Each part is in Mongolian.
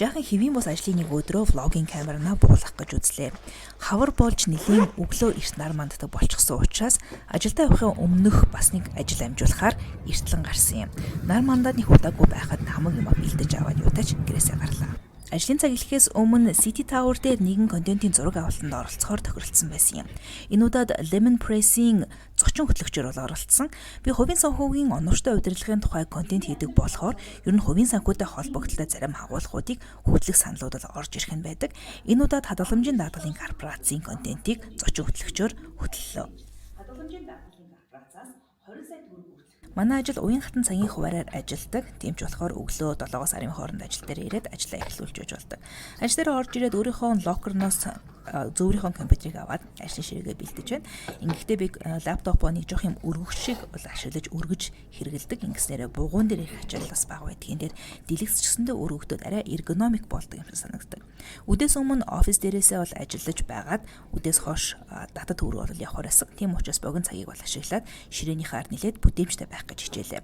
Жаахан хэвийн бус ажлын нэг өдрөө vlog-ийн камеранаа буулгах гэж үзлээ. Хавар болж нэлийн өглөө эрт нар манддаг болчихсон учраас ажилдаа явахын өмнөх бас нэг ажил амжуулахаар эртлэн гарсан юм. Нар мандаад нэг удаагүй байхад хамаг юмаа бэлдэж аваад юутаач гэрээсээ гарлаа. Ажлын цаг эхлэхээс өмнө City Tower дээр нэгэн контентын зураг авалтанд оролцохоор тохиролцсон байсан юм. Энэ удаад Lemon Press-ийн зочин хөтлөгчөөр бол оролцсон. Би хувийн санхүүгийн оновчтой удирдлагын тухай контент хийдэг болохоор ер нь хувийн санхүүтэй холбогдлоо зарим агуулгуудыг хөтлөх саналууд бол орж ирэх нь байдаг. Энэ удаад хадгаламжийн даатгалын корпорацийн контентыг зочин хөтлөгчөөр хөтлөлөө. Хадгаламжийн даатгалын корпорациас 20 сая төгрөг. Манай ажил уян хатан цагийн хуваараар ажилладаг. Тийм ч болохоор өглөө 7-оос 10 хооронд ажил дээр ирээд ажлаа эхлүүлж байж болдог. Ажил дээр орж ирээд өөрийнхөө locker ноос зөөврийнхөө компьютерийг аваад ажлын ширээгээ бэлдэж байна. Ингэхдээ би лаптопоо нэг жоох юм өргөх шиг бол ашиглаж өргөж хэрэглэдэг. Ингэснээрээ бугуун дээр их ачаал бас бага байдгийн дээр дэлгэцчсэндээ өргөгдөөд арай ergonomic болдог юм шиг санагддаг. Үдээс өмнө офис дээрээсээ бол ажиллаж байгаад үдээс хойш дата төв рүү бол явахаар байсан. Тийм учраас богино цагийг бол ашиглаад ширээнийхээ ард нэлээд бүтээмжтэй байх гэж хичээлээ.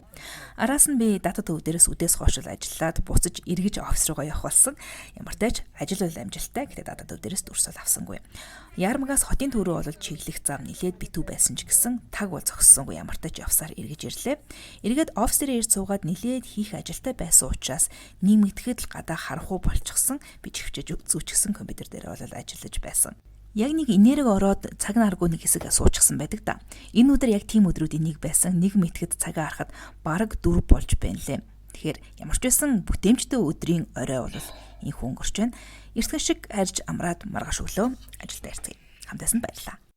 Араас нь би дата төв дээрээс үдээс хойш бол ажиллаад буцаж эргэж офис руугаа явах болсон. Ямар ч ажил бол амжилттай. Гэхдээ дата төв дээрээс дүрс бол авсангүй. Яармагаас хотын төв рүү бол чиглэх зам нэлээд битүү байсан ч гэсэн таг бол зогссонгүй, ямар ч явсаар эргэж ирлээ. Эргээд офис дээр ирж суугаад нэлээд хийх ажилтай байсан учраас нэмэгдэхэд л гадаа харанхуй болчихсон. Би чихвчээж зүүчихсэн компьютер дээр бол ажиллаж байсан. Яг нэг энерги ороод цаг наргүй нэг хэсэг суучихсан байдаг да. Энэ өдөр яг тийм өдрүүдийн нэг байсан. Нэг мэтгэд цагаа харахад бараг 4 болж байна лээ. Тэгэхээр ямар ч байсан бүтээмжтэй өдрийн орой бол инх өнгөрч байна. Эртхэн шиг харж амраад маргааш өглөө ажилдаа ирцгээе. Хамт байсан баярлалаа.